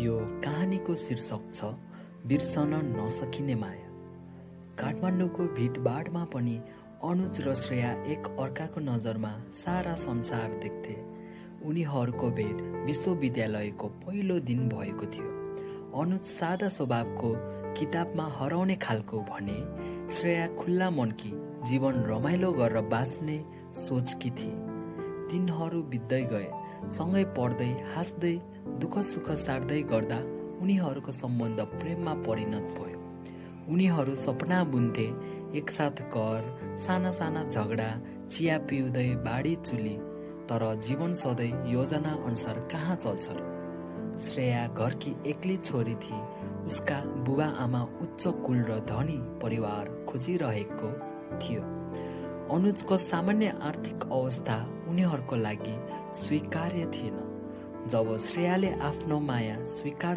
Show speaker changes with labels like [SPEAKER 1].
[SPEAKER 1] यो कहानीको शीर्षक छ बिर्सन नसकिने माया। काठमाडौँको भिडभाडमा पनि अनुज र श्रेया एक अर्काको नजरमा सारा संसार देख्थे। उनीहरूको भेट विश्वविद्यालयको पहिलो दिन भएको थियो। अनुज सादा स्वभावको, किताबमा हराउने खालको भने श्रेया खुल्ला मनकी, जीवन रमाइलो गरेर बाँच्ने सोचकी थिए। दिनहरू बित्दै गए, सँगै पढ्दै हाँस्दै दुःख सुख सार्दै गर्दा उनीहरूको सम्बन्ध प्रेममा परिणत भयो। उनीहरू सपना बुन्थे, एकसाथ घर, साना साना झगडा, चिया पिउँदै बाढी चुली। तर जीवन सधैँ योजना अनुसार कहाँ चल्छ र? श्रेया घरकी एक्लै छोरी थिए। उसका बुबा आमा उच्च कुल र धनी परिवार खोजिरहेको थियो। अनुजको सामान्य आर्थिक अवस्था उनीहरूको लागि स्वीकार्य थिएन। जब श्रेयाले आफ्नो माया स्वीकार